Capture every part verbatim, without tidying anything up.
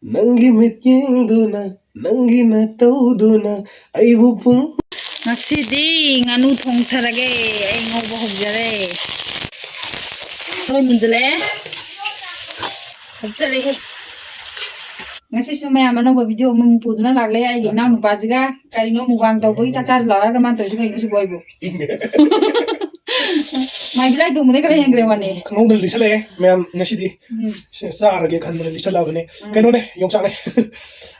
ꯅꯪꯒꯤ ꯃꯤꯠꯌꯦꯡꯗꯨꯅ, ꯅꯪꯒꯤ ꯅꯇꯧꯗꯨꯅ ꯑꯩꯕꯨ ꯄꯨꯡ ꯉꯁꯤꯗꯤ ꯉꯥꯅꯨ ꯊꯣꯡꯊꯔꯒꯦ꯫ ꯑꯩ ꯉꯧꯕ ꯍꯧꯖꯔꯦ꯫ ꯂꯣꯏ ꯃꯨꯟꯖꯜꯂꯛꯑꯦ꯫ ꯐꯖꯔꯦꯍꯦ꯫ ꯉꯁꯤꯁꯨ ꯃꯌꯥꯝ ꯑꯅꯧꯕ video ꯑꯃꯃꯨꯛ ꯄꯨꯗꯨꯅ ꯂꯥꯛꯂꯦ ꯑꯩꯒꯤ ꯏꯅꯥꯎꯅꯨꯄꯥꯁꯤꯒ꯫ ꯀꯔꯤꯅꯣ mukbang ꯇꯧꯕꯒꯤ ꯆꯥꯛ ꯆꯥꯁꯤ ꯂꯥꯛꯑꯣ ꯍꯥꯏꯔꯒ ꯃꯥꯅ ꯇꯧꯔꯤꯁꯤ ꯀꯩꯅꯣ ꯁꯤꯕꯨ ꯑꯩꯕꯨ? ꯃꯥꯏ ꯕꯤꯂꯥꯏ ꯇꯣꯡꯕꯗꯩ ꯈꯔ ꯍꯦꯟꯈ꯭ꯔꯦ ꯋꯥꯅꯦ꯫ ꯈꯪꯍꯧꯗꯅ ꯂꯤꯁꯜꯂꯛꯑꯦ ꯃꯌꯥꯝ ꯉꯁꯤꯗꯤ꯫ ꯎꯝ꯫ ꯁꯦ, ꯆꯥꯔꯒꯦ ꯈꯟꯗꯅ ꯂꯤꯁꯜꯂꯛꯑꯕꯅꯦ꯫ ꯎꯝ꯫ ꯀꯩꯅꯣꯅꯦ, ꯌꯣꯡꯆꯥꯛꯅꯦ꯫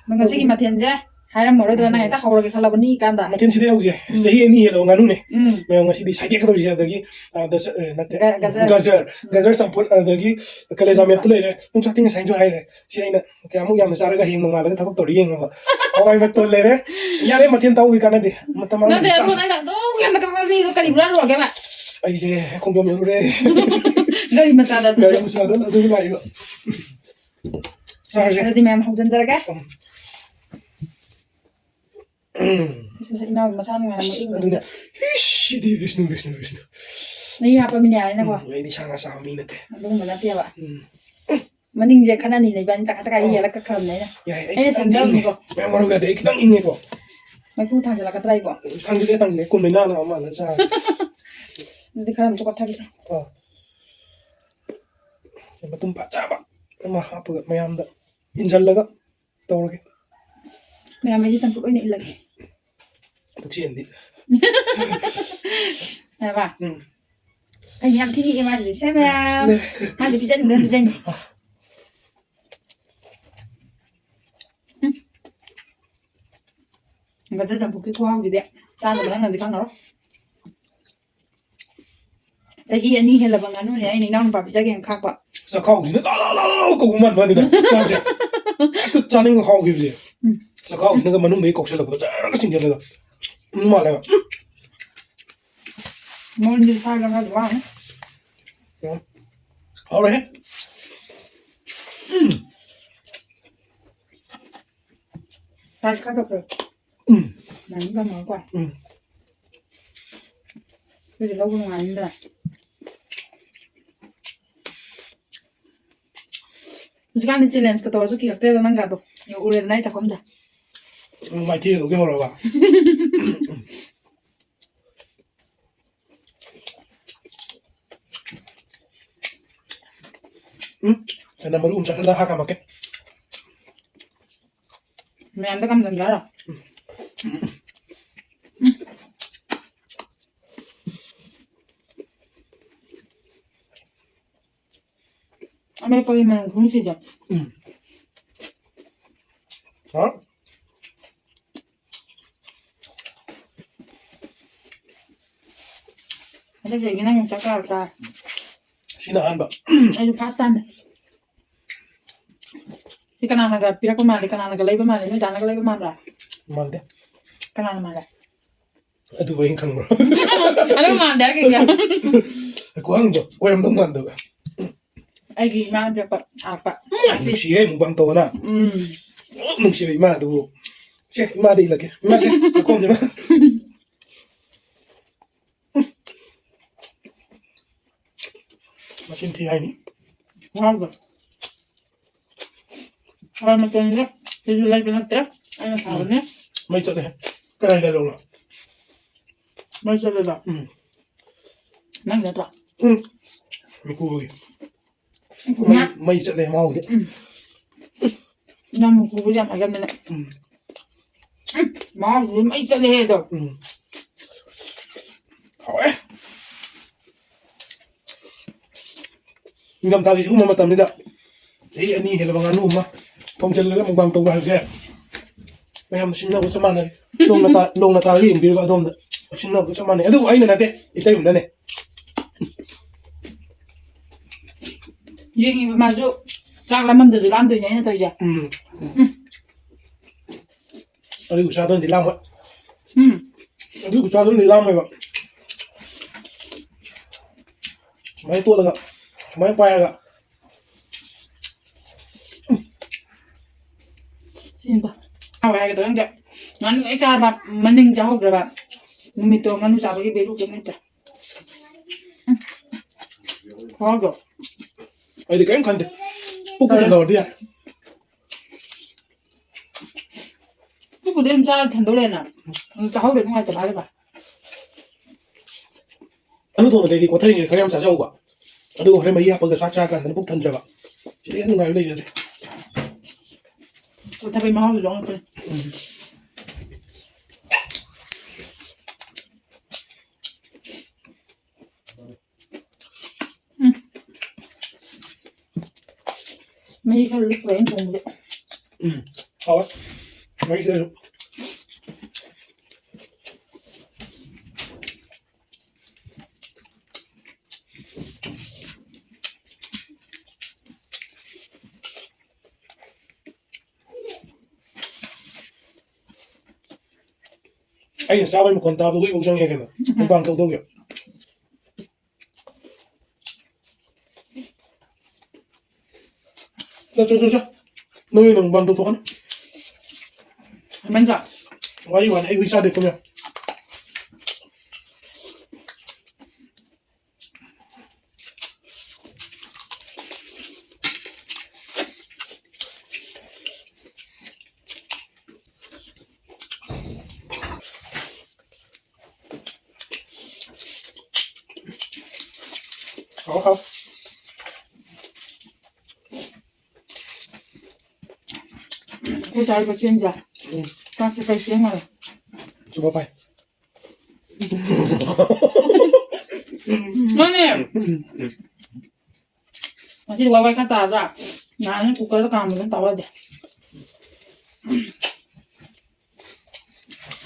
ꯑꯗꯣ ꯉꯁꯤꯒꯤ ꯃꯊꯦꯜꯁꯦ ꯍꯥꯏꯔꯝꯃꯔꯣꯏꯗ꯭ꯔꯥ, ꯅꯪ ꯍꯦꯛꯇ ꯍꯧꯔꯒꯦ ꯈꯜꯂꯕꯅꯤ ꯀꯥꯟꯗ꯫ ꯃꯊꯦꯜꯁꯤꯗꯤ ꯍꯧꯖꯤꯛ ꯎꯝ꯫ ꯆꯍꯤ ꯑꯅꯤ ꯍꯦꯜꯂꯕ ꯉꯥꯅꯨꯅꯦ꯫ ꯎꯝ꯫ ꯃꯌꯥꯝ ꯉꯁꯤꯗꯤ ꯁꯥꯏꯗꯦꯛꯀꯗꯧꯔꯤꯁꯦ ꯑꯗꯒꯤ, ꯑ, ꯗꯁ-, ꯑ, ꯅꯠꯇꯦ꯫ ꯒ-, ꯒꯖꯔ꯫ ꯒꯖꯔ꯫ ꯎꯝ꯫ ꯒꯖꯔ ꯆꯝꯐꯨꯠ, ꯑꯗꯒꯤ ꯀꯂꯦꯖꯥ ꯃꯦꯠꯄ ꯂꯩꯔꯦ꯫ ꯌꯣꯡꯆꯥꯛꯇꯤ ꯉꯁꯥꯏꯁꯨ ꯍꯥꯏꯈ꯭ꯔꯦ꯫ ꯁꯤ ꯑꯩꯅ ꯀꯌꯥꯃꯨꯛ ꯌꯥꯝꯅ ꯆꯥꯔꯒ ꯍꯌꯦꯡ ꯅꯣꯡꯉꯥꯜꯂꯒ ꯊꯕꯛ ꯇꯧꯔꯤ ꯌꯦꯡꯉꯣꯕ꯫ ꯍꯋꯥꯏ ꯃꯇꯣꯟ ꯂꯩꯔꯦ꯫ ꯌꯥꯔꯦ, ꯃꯊꯦꯜ ꯇꯧꯕꯤ ꯀꯥꯟꯅꯗꯦ꯫ ꯃꯇꯝ ꯃꯥꯡꯍꯟꯕ ꯅꯠꯇꯦ, ꯑꯗꯨ ꯆꯥꯁꯤ꯫ ꯅꯪꯅ ꯑꯗꯨꯝ ꯌꯥꯝꯅ ꯇꯧꯕ ꯃꯤꯗꯣ ꯀꯔꯤ ꯍꯨꯔꯥꯟꯂꯨꯔꯒꯦꯕ? ꯑꯩꯁꯦ ꯈꯣꯡꯖꯣꯝ ꯌꯧꯔꯨꯔꯦ꯫ ꯒꯥꯔꯤ ꯃꯆꯥꯗ ꯑꯗꯨꯁꯨ꯫ ꯒꯥꯔꯤ ꯃꯆꯥꯗ ꯑꯗꯨꯒꯤ ꯂꯥꯛꯏꯕ꯫ ꯆꯥꯔꯁꯦ꯫ ꯑꯗꯨꯗꯤ ꯃꯌꯥꯝ ꯍꯧꯖꯤꯟꯖꯔꯒꯦ꯫ ꯎꯝ꯫ ꯁꯤ, ꯁꯤ, ꯏꯅꯥꯎꯒꯤ ꯃꯁꯥ ꯅꯨꯡꯉꯥꯏꯔꯝꯃꯣꯏ, ꯏꯪꯕꯁꯤꯗ꯫ ꯑꯗꯨꯅ, ꯏꯁ, ꯁꯤꯗꯤ ꯕꯤꯁꯅꯨ, ꯕꯤꯁꯅꯨ, ꯕꯤꯁꯅꯨ꯫ ꯃꯍꯤ ꯍꯥꯞꯄ ꯃꯤꯅꯦ ꯍꯥꯏꯔꯦꯅꯦꯀꯣ꯫ ꯎꯝ, ꯑꯩꯗꯤ ꯁꯥ ꯉꯥ ꯆꯥꯕ ꯃꯤ ꯅꯠꯇꯦ꯫ ꯑꯗꯨꯒꯨꯝꯕ ꯅꯠꯇꯦꯕ꯫ ꯎꯝ꯫ ꯃꯅꯤꯡꯁꯦ ꯈꯠꯅꯅꯤꯅ ꯏꯕꯥꯅꯤ ꯇꯛꯈꯥꯏ ꯇꯛꯈꯥꯏ ꯑꯣ꯫ ꯌꯦꯜꯂ ꯀꯛꯈ꯭ꯔꯕꯅꯦ ꯑꯩꯅ꯫ ꯌꯥꯏ, ꯑꯩ ꯑꯩꯅ ꯈꯤꯇꯪ ꯁꯦꯝꯖꯕꯅꯤꯀꯣ꯫ ꯏꯪꯉꯦ꯫ ꯃꯌꯥꯝ ꯃꯔꯨ ꯌꯥꯗꯦ, ꯑꯩ ꯈꯤꯇꯪ ꯏꯪꯉꯦꯀꯣ꯫ ꯃꯩꯈꯨ ꯊꯥꯡꯖꯜꯂꯛꯀꯗ꯭ꯔꯥ ꯏꯕꯣ? ꯊꯥꯡꯖꯜꯂꯦ, ꯊꯥꯡꯖꯜꯂꯦ꯫ ꯀꯨꯝꯃꯤ ꯅꯥꯅ ꯑꯃ ꯑꯃ ꯆꯥꯔꯦ꯫ ꯑꯗꯨꯗꯤ ꯈꯔ ꯑꯃꯁꯨ ꯀꯣꯠꯊꯈꯤꯁꯦ꯫ ꯑꯣ꯫ ꯃꯇꯨꯝ ꯐꯖꯕ ꯑꯃ ꯍꯥꯞꯄꯒ ꯃꯌꯥꯝꯗ ꯏꯟꯁꯤꯜꯂꯒ ꯇꯧꯔꯒꯦ꯫ ꯃꯌꯥꯝ ꯑꯩꯗꯤ ꯆꯝꯐꯨꯠ ꯑꯣꯏꯅ ꯏꯜꯂꯒꯦ꯫ ꯄꯨꯛꯆꯦꯜꯗꯤ꯫ ꯌꯥꯔꯕ? ꯎꯝ꯫ ꯑꯩ ꯌꯥꯝ ꯊꯤꯅ ꯏꯛꯑꯦ ꯃꯥꯁꯤꯗꯤ꯫ ꯁꯦ ꯃꯌꯥꯝ꯫ ꯁꯤꯂꯦ꯫ ꯃꯥꯗꯤ ꯄꯤꯖꯅꯤꯡꯗꯅ ꯄꯤꯖꯩꯅꯤ꯫ ꯎꯝ꯫ ꯒꯖꯔ ꯆꯝꯐꯨꯠꯀꯤ ꯈꯨꯍꯥꯎꯁꯤꯗꯤ ꯆꯥꯗꯕ ꯅꯪꯅꯗꯤ ꯈꯪꯉꯔꯣꯏ꯫ ꯆꯍꯤ ꯑꯅꯤ ꯍꯦꯜꯂꯕ ꯉꯥꯅꯨꯅꯦ ꯑꯩꯅ ꯏꯅꯥꯎꯅꯨꯄꯥ ꯄꯤꯖꯒꯦꯅ ꯈꯥꯛꯄ꯫ ꯆꯈꯥꯎꯁꯤꯅ ꯂꯥ ꯂꯥ ꯂꯥ ꯂꯥ ꯀꯧꯕ ꯃꯥꯟꯕ ꯋꯥꯅꯤꯗ ꯆꯥꯛꯁꯦ꯫ ꯍꯦꯛꯇ ꯆꯥꯅꯤꯡꯕ ꯍꯥꯎꯈꯤꯕꯁꯦ꯫ ꯎꯝ꯫ ꯆꯈꯥꯎꯁꯤꯅꯒ ꯃꯅꯨꯡꯗꯒꯤ ꯀꯧꯁꯜꯂꯛꯄꯗꯣ ꯖꯔꯒ ꯆꯤꯡꯁꯤꯜꯂꯒ꯫ ꯎꯝ, ꯃꯥꯜꯂꯦꯕ꯫ ꯎꯝ꯫ ꯃꯣꯟꯗꯤ ꯁꯥꯏꯗ ꯈꯔꯗꯤ ꯋꯥꯡꯉꯦ꯫ ꯎꯝ꯫ ꯍꯥꯎꯔꯦꯍꯦ꯫ ꯎꯝ꯫ ꯁꯥꯏꯗ ꯈꯔ ꯇꯧꯁꯜꯂꯣ꯫ ꯎꯝ꯫ ꯃꯥꯏꯅ ꯊꯝꯃꯒꯀꯣ꯫ ꯎꯝ꯫ ꯑꯗꯨꯗꯤ ꯂꯧꯕ ꯅꯨꯡꯉꯥꯏꯅꯤꯗꯅ꯫ ꯍꯧꯖꯤꯛꯀꯥꯟꯗꯤ ꯆꯦꯂꯦꯟꯖꯀ ꯇꯧꯔꯁꯨ ꯀꯤꯔꯛꯇꯦꯗ ꯅꯪꯒꯗꯣ꯫ ꯎꯔꯦꯗꯅ ꯑꯩ ꯆꯥꯛꯈꯨꯝꯗ꯫ ꯎꯝ, ꯃꯥꯏꯊꯤꯗꯧꯒꯤ ꯍꯧꯔꯕ꯫ ꯎꯝ, ꯑꯩꯅ ꯃꯔꯨ ꯑꯃ ꯆꯠꯈ꯭ꯔꯗ ꯍꯥ ꯀꯥꯝꯃꯛꯀꯦ꯫ ꯃꯌꯥꯝꯗ ꯀꯝꯖꯟꯒꯦ ꯍꯥꯏꯔꯣ? ꯑꯃꯦꯠꯄꯒꯤ ꯃꯅꯝ ꯈꯨꯅꯨꯡꯁꯤꯗꯣ꯫ ꯎꯝ꯫ ꯍꯥ? ꯍꯟꯗꯛ ꯆꯍꯤꯒꯤ ꯅꯪ ꯆꯥꯛ ꯆꯥꯔ ꯆꯥꯔꯦ꯫ ꯁꯤꯅ ꯑꯍꯥꯟꯕ꯫ ꯑꯩꯁꯨ first time ꯅꯦ꯫ ꯁꯤ ꯀꯅꯥꯅꯒ ꯄꯤꯔꯛꯄ ꯃꯥꯜꯂꯤ? ꯀꯅꯥꯅꯒ ꯂꯩꯕ ꯃꯥꯜꯂꯤ? ꯅꯣꯏ ꯗꯥꯅꯒ ꯂꯩꯕ ꯃꯥꯟꯕ꯭ꯔꯥ? ꯃꯥꯟꯗꯦ꯫ ꯀꯅꯥꯅ ꯃꯥꯜꯂꯦ? ꯑꯗꯨꯕꯨ ꯑꯩꯅ ꯈꯪꯕ꯭ꯔꯣ? ꯑꯗꯨ ꯃꯥꯟꯗꯦ ꯍꯥꯏꯔꯒ ꯀꯩꯒꯤ? ꯈꯨꯍꯪꯗꯣ ꯑꯣꯏꯔꯝꯗꯧ ꯃꯥꯟꯗꯕ꯫ ꯑꯩꯒꯤ ꯏꯃꯥꯅ ꯄꯤꯔꯛꯄ, ꯊꯥꯔꯛꯄ꯫ ꯅꯨꯡꯁꯤꯍꯦ, mukbang ꯇꯧꯕꯅ꯫ ꯎꯝ꯫ ꯅꯨꯡꯁꯤꯕ ꯏꯃꯥ ꯑꯗꯨꯕꯨ꯫ ꯁꯦ, ꯏꯃꯥꯗ ꯏꯜꯂꯒꯦ꯫ ꯏꯃꯥꯁꯦ, ꯆꯥꯛꯈꯣꯝꯁꯦ ꯏꯃꯥ꯫ ꯃꯆꯤꯟ ꯊꯤ ꯍꯥꯏꯅꯤ꯫ ꯋꯥꯕ꯫ ꯍꯋꯥꯏ ꯃꯇꯣꯟꯁꯦ ꯁꯤꯁꯨ ꯂꯩꯕ ꯅꯠꯇꯦ꯫ ꯑꯩꯅ ꯁꯥꯕꯅꯦ꯫ ꯃꯩ ꯆꯠꯂꯦ꯫ ꯀꯗꯥꯏ ꯆꯠꯂꯧꯅꯣ? ꯃꯩ ꯆꯠꯂꯦꯕ꯫ ꯎꯝ꯫ ꯅꯪ ꯅꯠꯇ꯭ꯔꯣ? ꯎꯝ꯫ ꯃꯤꯀꯨꯒꯤ꯫ ꯃꯩ, ꯃꯩ ꯆꯠꯂꯦ ꯃꯥꯎꯗꯤ꯫ ꯎꯝ꯫ ꯅꯪ ꯃꯨꯛꯄꯕꯨꯗꯤ ꯌꯥꯝ ꯍꯥꯏꯒꯟꯕꯅꯦ꯫ ꯎꯝ꯫ ꯎꯝ, ꯃꯍꯥꯎꯁꯤꯗꯤ ꯃꯩ ꯆꯠꯂꯦꯍꯦ ꯑꯗꯣ꯫ ꯎꯝ꯫ ꯍꯥꯎꯋꯦ꯫ ꯅꯤꯡꯊꯝꯊꯥꯒꯤ ꯁꯤꯒꯨꯝꯕ ꯃꯇꯝꯁꯤꯗ ꯆꯍꯤ ꯑꯅꯤ ꯍꯦꯜꯂꯕ ꯉꯥꯅꯨ ꯑꯃ ꯊꯣꯡꯖꯤꯜꯂꯒ mukbang ꯇꯧꯕ ꯍꯥꯏꯕꯁꯦ ꯃꯌꯥꯝ ꯁꯤꯡꯅꯕ ꯆꯞ ꯃꯥꯟꯅꯔꯦ꯫ ꯂꯣꯡꯅ ꯇꯥ-, ꯂꯣꯡꯅ ꯇꯥꯔꯒ ꯌꯦꯡꯕꯤꯔꯤꯕ ꯑꯗꯣꯝꯗ ꯁꯤꯡꯅꯕ ꯆꯞ ꯃꯥꯟꯅꯩ꯫ ꯑꯗꯨꯕꯨ ꯑꯩꯅ ꯅꯠꯇꯦ, ꯏꯇꯩꯃꯅꯅꯦ꯫ ꯌꯦꯡꯉꯤꯕ ꯃꯥꯁꯨ ꯆꯥꯛ ꯂꯥꯝꯃꯝꯗꯁꯨ ꯂꯥꯝꯗꯣꯏꯅꯦ ꯑꯩꯅ ꯇꯧꯔꯤꯁꯦ꯫ ꯎꯝ꯫ ꯎꯝ꯫ ꯑꯗꯨꯒꯤ ꯈꯨꯆꯥꯗꯨꯅꯗꯤ ꯂꯥꯝꯃꯣꯏ꯫ ꯎꯝ꯫ ꯑꯗꯨꯒꯤ ꯈꯨꯆꯥꯗꯨꯅꯗꯤ ꯂꯥꯝꯃꯣꯏꯕ꯫ ꯁꯨꯃꯥꯏꯅ ꯇꯣꯠꯂꯒ, ꯁꯨꯃꯥꯏꯅ ꯄꯥꯏꯔꯒ꯫ ꯁꯤꯅꯤꯗ꯫ ꯍꯥꯎꯋꯦ ꯍꯥꯏꯒꯗ꯭ꯔꯥ ꯈꯪꯗꯦ꯫ ꯉꯥꯅꯨ ꯍꯦꯛ ꯆꯥꯔꯕ, ꯃꯅꯤꯡ ꯆꯥꯍꯧꯗ꯭ꯔꯕ ꯅꯨꯃꯤꯠꯇꯣ ꯉꯥꯅꯨ ꯆꯥꯕꯒꯤ value ꯀꯩꯝ ꯂꯩꯇ꯭ꯔꯦ꯫ ꯎꯝ꯫ ꯈꯨꯍꯥꯎꯗꯣ꯫ ꯑꯩꯗꯤ ꯀꯔꯤꯝ ꯈꯟꯗꯦ꯫ ꯄꯨꯛ ꯄꯨꯊꯜꯍꯧꯔꯗꯤ ꯌꯥꯔꯦ꯫ ꯄꯨꯛꯄꯨꯗꯤ ꯑꯗꯨꯝ ꯆꯥꯔ ꯊꯟꯗꯧ ꯂꯩꯅ꯫ ꯑꯗꯨ ꯆꯥꯍꯧꯗ꯭ꯔꯗꯤ ꯅꯨꯡꯉꯥꯏꯇꯕ ꯍꯥꯏꯒꯗ꯭ꯔꯥ? ꯑꯗꯨ ꯊꯣꯡꯕꯗꯩꯗꯤ ꯀꯣꯊꯔꯤꯉꯩꯗ ꯈꯔ ꯌꯥꯝ ꯆꯥꯖꯍꯧꯕ꯫ ꯑꯗꯨꯒ ꯍꯣꯔꯦꯟ ꯃꯍꯤ ꯍꯥꯞꯄꯒ ꯆꯥꯛ ꯆꯥꯔꯀꯥꯟꯗꯅ ꯄꯨꯛ ꯊꯟꯖꯕ꯫ ꯁꯤꯗꯤ ꯍꯦꯟꯅ ꯅꯨꯡꯉꯥꯏꯕ ꯂꯩꯖꯗ꯭ꯔꯦ꯫ ꯀꯣꯊꯕꯩ ꯃꯍꯥꯎꯗꯨꯁꯨ ꯑꯉꯛꯄꯅꯤ꯫ ꯎꯝ꯫ ꯎꯝ꯫ ꯃꯍꯤ ꯈꯔ ꯂꯨꯞꯄ ꯑꯩꯅ ꯊꯣꯡꯕꯗꯤ꯫ ꯎꯝ꯫ ꯍꯥꯎꯋꯦ꯫ ꯃꯍꯤ ꯈꯔ ꯂꯨꯞ-꯫ ꯑꯩꯅ ꯆꯥꯕꯩ ꯃꯈꯣꯟ ꯇꯥꯕꯗ ꯍꯨꯏꯐꯧ ꯆꯪꯉꯦ ꯀꯩꯅꯣ꯫ ꯎꯝ꯫ ꯃꯨꯛꯕꯥꯡ ꯇꯧꯗꯧꯒꯤ꯫ ꯆꯣ, ꯆꯣ, ꯆꯣ, ꯆꯣ꯫ ꯅꯣꯏ ꯑꯣꯏꯅ ꯃꯨꯛꯕꯥꯡ ꯇꯧꯊꯣꯛꯀꯅꯤ꯫ ꯍꯦꯟꯃꯟꯗ꯭ꯔꯣ? ꯋꯥꯔꯤ ꯋꯥꯅꯤ, ꯑꯩ ꯍꯨꯏ ꯆꯥꯗꯦ ꯈꯣꯠꯂꯦ꯫ ꯍꯥꯎ, ꯍꯥꯎ꯫ ꯑꯩꯈꯣꯏ ꯆꯥꯔꯤꯕ ꯆꯦꯡꯁꯦ, ꯎꯝ꯫ ꯆꯥꯛꯁꯦ ꯀꯩ ꯆꯦꯡ ꯃꯥꯜꯂꯦ? ꯁꯨꯄꯔ ꯐꯥꯏꯟ꯫ ꯃꯥꯅꯦ꯫ ꯉꯁꯤꯗꯤ ꯋꯥꯏ ꯋꯥꯏ ꯈꯔ ꯇꯥꯗ꯭ꯔꯥ? ꯅꯍꯥꯟ ꯀꯨꯀꯔꯗ ꯀꯥꯝꯕꯗꯨꯅ ꯇꯥꯎ ꯌꯥꯗꯦ꯫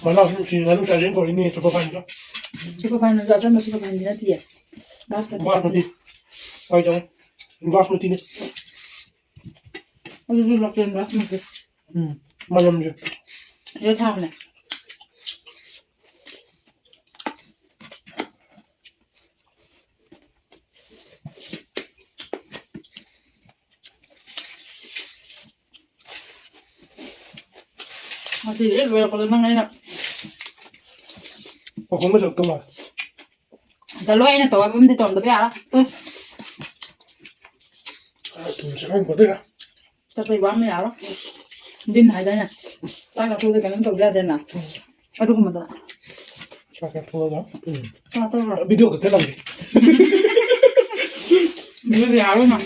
ꯃꯅꯥꯎꯁꯨ ꯅꯨꯡꯁꯤꯅ ꯉꯥꯅꯨ ꯆꯥꯖꯦꯅ ꯀꯧꯔꯛꯏꯅꯦ, ꯁꯨꯄꯔ ꯐꯥꯏꯟꯗꯣ꯫ ꯁꯨꯄꯔ ꯐꯥꯏꯟꯗꯨꯁꯨ ꯑꯆꯝꯕ ꯁꯨꯄꯔ ꯐꯥꯏꯟꯗꯤ ꯅꯠꯇꯤꯌꯦ꯫ ꯕꯥꯁꯃꯇꯤ ꯕꯥꯁꯃꯇꯤ꯫ ꯈꯛꯇꯅꯤ꯫ ꯍꯣꯏ, ꯇꯧꯔꯦ꯫ ꯕꯥꯁꯃꯇꯤꯅꯦ꯫ ꯑꯗꯨꯁꯨ ꯂꯣꯀꯦꯜ ꯕꯥꯁꯃꯇꯤ꯫ ꯎꯝ, ꯃꯅꯝꯁꯦ꯫ ꯁꯤꯗ ꯊꯥꯎꯅꯦ꯫ ꯉꯁꯤꯗꯤ ꯍꯦꯛ ꯂꯣꯏꯔꯛꯄꯗ ꯅꯪ ꯑꯩꯅ ꯄꯥꯎꯈꯣꯝꯒ ꯆꯠꯂꯛꯇꯧ ꯃꯥꯜꯂꯦ꯫ ꯆꯠꯂꯣ, ꯑꯩꯅ ꯇꯧ ꯍꯥꯏꯕ ꯑꯃꯗꯤ ꯇꯧꯔꯝꯗꯕ ꯌꯥꯔꯣꯏ꯫ ꯎꯝ꯫ ꯆꯠꯍꯧꯒꯗꯣꯏꯔꯥ? ꯆꯠꯄꯩ ꯋꯥ ꯑꯃ ꯌꯥꯔꯣꯏ꯫ ꯗꯤꯟ ꯍꯥꯏꯗꯥꯏꯅꯦ? ꯆꯥꯛ ꯆꯥꯊꯣꯛꯑꯗꯤ ꯀꯩꯅꯣꯝ ꯇꯧꯗ ꯌꯥꯗꯦꯅ꯫ ꯑꯗꯨꯒꯨꯝꯕꯗ꯫ ꯆꯥꯛ ꯆꯥꯊꯣꯛꯑꯒ꯫ ꯎꯝ꯫ ꯆꯥꯛ ꯆꯥꯊꯣꯛꯑꯒ꯫ ꯚꯤꯗꯤꯑꯣ ꯈꯛꯇ ꯅꯝꯒꯦ꯫ ꯑꯗꯨꯗꯤ ꯌꯥꯔꯣꯏ ꯅꯪ꯫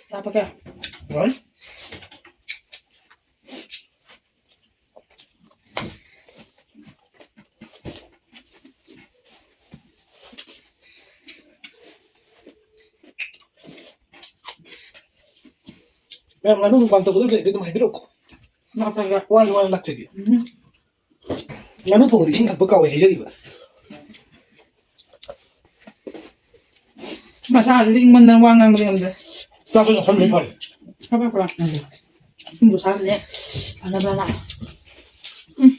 ꯆꯥ ꯄꯛꯀꯦ꯫ ꯌꯥꯔꯣꯏ꯫ ꯃꯌꯥꯝ ꯉꯥꯅꯨ ꯃꯨꯛꯕꯥꯡ ꯇꯧꯒꯗꯕ ꯂꯩꯔꯗꯤ ꯑꯗꯨꯝ ꯍꯥꯏꯕꯤꯔꯛꯎꯀꯣ꯫ ꯂꯥꯛꯆꯒꯦ꯫ ꯋꯥꯅ ꯋꯥꯅ ꯂꯥꯛꯆꯒꯦ꯫ ꯎꯝ꯫ ꯉꯥꯅꯨ ꯊꯣꯡꯕꯗꯤ ꯏꯁꯤꯡ ꯊꯛꯄ ꯀꯥꯎꯋꯦ ꯍꯥꯏꯖꯔꯤꯕ꯫ ꯃꯁꯥꯁꯤꯗꯤ ꯏꯪꯃꯟꯗꯅ ꯋꯥ ꯉꯥꯡꯕꯗꯤ ꯉꯝꯗ꯭ꯔꯦ꯫ ꯆꯥꯛꯁꯨ ꯆꯥꯁꯟꯕꯩ ꯐꯔꯦ꯫ ꯐꯕ꯭ꯔꯥ? ꯎꯝ꯫ ꯏꯁꯤꯡꯁꯨ ꯁꯥꯕꯅꯦ꯫ ꯐꯅ ꯐꯅ꯫ ꯎꯝ꯫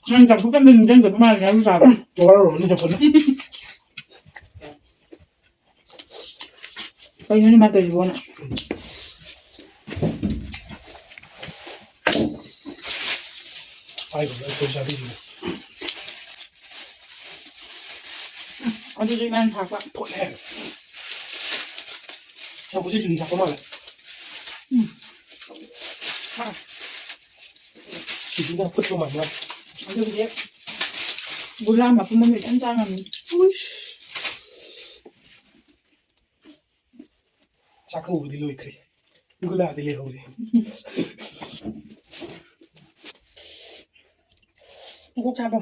ꯅꯪ ꯆꯝꯐꯨꯠ ꯀꯟꯕ ꯅꯤꯡꯁꯤꯡꯗꯕ ꯃꯥꯜꯂꯦ ꯉꯥꯅꯨ ꯆꯥꯕ꯫ ꯋꯥꯔꯧꯔꯝꯃꯅꯤ ꯆꯝꯐꯨꯠꯅ꯫ ꯀꯩꯅꯣꯅꯦ ꯃꯥ ꯇꯧꯔꯤꯁꯤꯕꯣꯅ꯫ ꯍꯥꯏꯕꯅꯦ ꯑꯩꯈꯣꯏ ꯆꯥꯕꯤꯁꯤꯅꯦ꯫ ꯑꯗꯨꯁꯨ ꯏꯃꯥꯅ ꯊꯥꯛꯄ꯫ ꯊꯣꯠꯂꯦ꯫ ꯅꯪ ꯍꯧꯖꯤꯛ ꯆꯨꯍꯤ ꯊꯥꯛꯄ ꯃꯥꯜꯂꯦ꯫ ꯎꯝ꯫ ꯍꯥ꯫ ꯆꯨꯍꯤꯅ ꯐꯨꯠꯄ ꯃꯥꯜꯂꯦ꯫ ꯑꯗꯨꯕꯨꯗꯤ ꯒꯨꯂꯥ ꯃꯄꯨꯝ ꯑꯃ ꯈꯤꯇꯪ ꯆꯥ ꯉꯝꯃꯤ꯫ ꯎꯏꯁ꯫ ꯆꯥꯛꯀꯧꯕꯗꯤ ꯂꯣꯏꯈ꯭ꯔꯦ꯫ ꯒꯨꯂꯥꯗꯤ ꯂꯩꯍꯧꯔꯦ꯫ ꯃꯀꯣꯛ ꯆꯥꯕ꯭ꯔꯣ?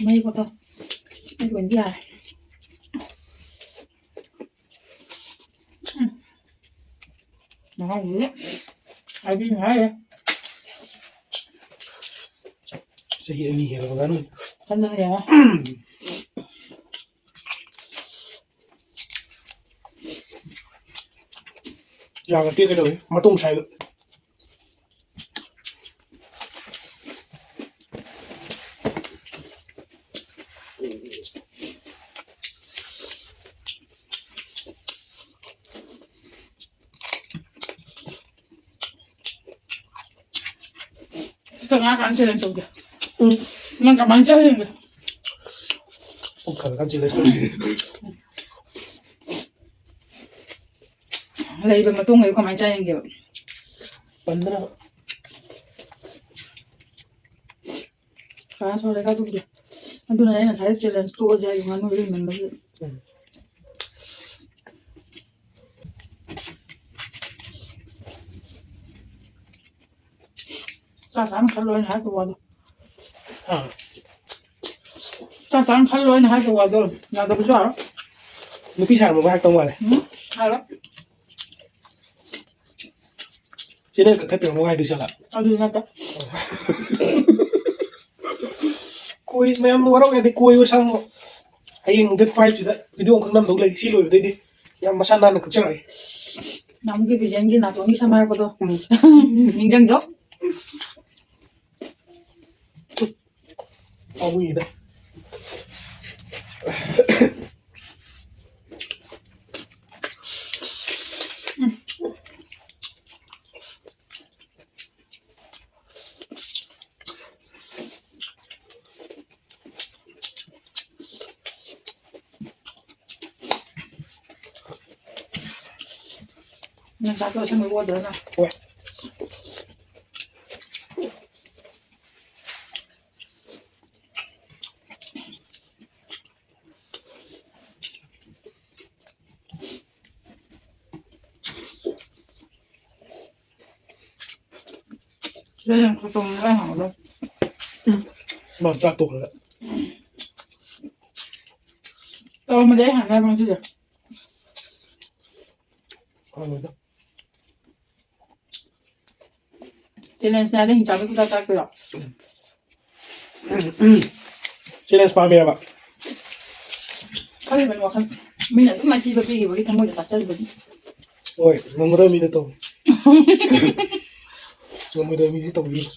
ꯃꯍꯤ ꯀꯣꯠꯊꯣꯛ꯫ ꯑꯩ ꯂꯣꯏꯅꯗꯤ ꯌꯥꯔꯦ꯫ ꯎꯝ꯫ ꯃꯍꯥꯎꯁꯤꯗꯤ ꯍꯥꯏꯕꯤꯅꯤ ꯍꯥꯏꯔꯦ꯫ ꯆꯍꯤ ꯑꯅꯤ ꯍꯦꯜꯂꯕ ꯉꯥꯅꯨ꯫ ꯈꯟꯗꯅ ꯌꯦꯡꯉꯣ꯫ ꯌꯥꯒ ꯇꯦꯛꯀꯦ ꯇꯧꯋꯤ, ꯃꯇꯣꯡ ꯁꯥꯏꯕ꯫ ꯉꯥ ꯀꯥꯟ challenge ꯇꯧꯒꯦ꯫ ꯎꯝ꯫ ꯅꯪ ꯀꯃꯥꯏꯅ ꯆꯥꯅꯤꯡꯒꯦ? ꯄꯨꯛ ꯊꯜꯂꯀꯥꯟ challenge ꯇꯧꯁꯤ꯫ ꯂꯩꯕ ꯃꯇꯨꯡꯗ ꯀꯃꯥꯏꯅ ꯆꯥꯅꯤꯡꯒꯦꯕ? ꯄꯟꯗꯅꯕ꯫ ꯀꯥ ꯁꯣꯜꯂꯦ ꯀꯥ ꯇꯨꯝꯒꯦ꯫ ꯑꯗꯨꯅ ꯑꯩ ꯉꯁꯥꯏ challenge ꯇꯣꯛꯑꯁꯦ ꯍꯥꯏꯕ ꯉꯥꯅꯨ ꯂꯩꯃꯟꯕꯒꯤ꯫ ꯎꯝ꯫ ꯆꯥ ꯆꯥꯅ ꯈꯜꯂꯣ ꯑꯩꯅ ꯍꯥꯏꯗꯣ ꯋꯥꯗꯣ꯫ ꯑꯥ꯫ ꯆꯥ ꯆꯥꯅ ꯈꯜꯂꯣ ꯑꯩꯅ ꯍꯥꯏꯗꯣ ꯋꯥꯗꯣ꯫ ꯌꯥꯗꯕꯁꯨ ꯌꯥꯔꯣꯏ꯫ ꯅꯨꯄꯤ ꯁꯥꯔꯝꯃꯒ ꯍꯥꯏꯔꯛꯇꯧ ꯃꯥꯜꯂꯦ꯫ ꯎꯝ, ꯍꯥꯏꯔꯣꯏ꯫ ꯆꯦꯅꯦꯜ ꯀꯛꯊꯠꯄꯤꯔꯝꯃꯣ ꯍꯥꯏꯗꯣꯏ ꯖꯥꯠꯂꯥ? ꯑꯗꯨꯗꯤ ꯅꯠꯇꯦ꯫ ꯀꯣꯏ ꯃꯌꯥꯝ ꯋꯥꯔꯧ ꯌꯥꯗꯦ, ꯀꯣꯏꯕ ꯁꯪꯉꯣ꯫ ꯍꯌꯦꯡ date five ꯁꯤꯗ video ꯑꯃꯈꯛ ꯅꯝꯗꯧ ꯂꯩ꯫ ꯁꯤ ꯂꯣꯏꯕꯗꯩꯗꯤ ꯌꯥꯝ ꯃꯁꯥ ꯅꯥꯟꯅ ꯀꯛꯆꯔꯛꯑꯒꯦ꯫ ꯅꯍꯥꯟꯃꯨꯛꯀꯤ ꯕꯤꯖꯦꯟꯒꯤ ꯅꯥꯇꯣꯟꯒꯤ ꯁꯝ ꯍꯥꯏꯔꯛꯄꯗꯣ꯫ ꯎꯝ꯫ ꯅꯤꯡꯁꯤꯡꯗ꯭ꯔꯣ? ꯄꯥꯝꯃꯨꯏꯗ꯫ ꯅꯪ ꯆꯥꯛꯇꯣ ꯑꯁꯪꯕ ꯑꯣꯏꯗ꯭ꯔꯅ? ꯍꯣꯏ꯫ ꯁꯤꯗ ꯌꯥꯝ ꯈꯨꯇꯣꯡ ꯂꯣꯏ ꯍꯥꯎꯔꯦ꯫ ꯎꯝ꯫ ꯃꯥ ꯆꯥꯛ ꯇꯣꯛꯈ꯭ꯔꯒ꯫ ꯇꯧꯔꯝꯃꯗꯤ ꯑꯩ ꯍꯥꯟꯅ ꯍꯥꯏꯕ ꯉꯁꯤꯗꯤ꯫ ꯍꯥꯎꯔꯣꯏꯗ꯫ Challenge ꯅꯦ ꯍꯥꯏꯗꯤ ꯍꯤꯡꯆꯥꯕꯤ ꯈꯨꯗꯥ ꯆꯥꯛꯇꯣꯏꯔꯣ? Challenge ꯄꯥꯝꯃꯤꯔꯕ? ꯈꯜꯂꯤꯕꯅꯤ ꯋꯥꯈꯜ꯫ ꯃꯤꯅ ꯑꯗꯨꯝ ꯃꯥꯏꯊꯤꯕ ꯄꯤꯈꯤꯕꯒꯤ ꯊꯃꯣꯏꯗ ꯆꯥꯛꯆꯔꯤꯕꯅꯤ꯫ ꯍꯣꯏ, ꯉꯝꯒꯗꯕ ꯃꯤꯗ ꯇꯧ꯫ ꯉꯝꯃꯣꯏꯗꯕ ꯃꯤꯗꯤ ꯇꯧꯕꯤꯌꯨ꯫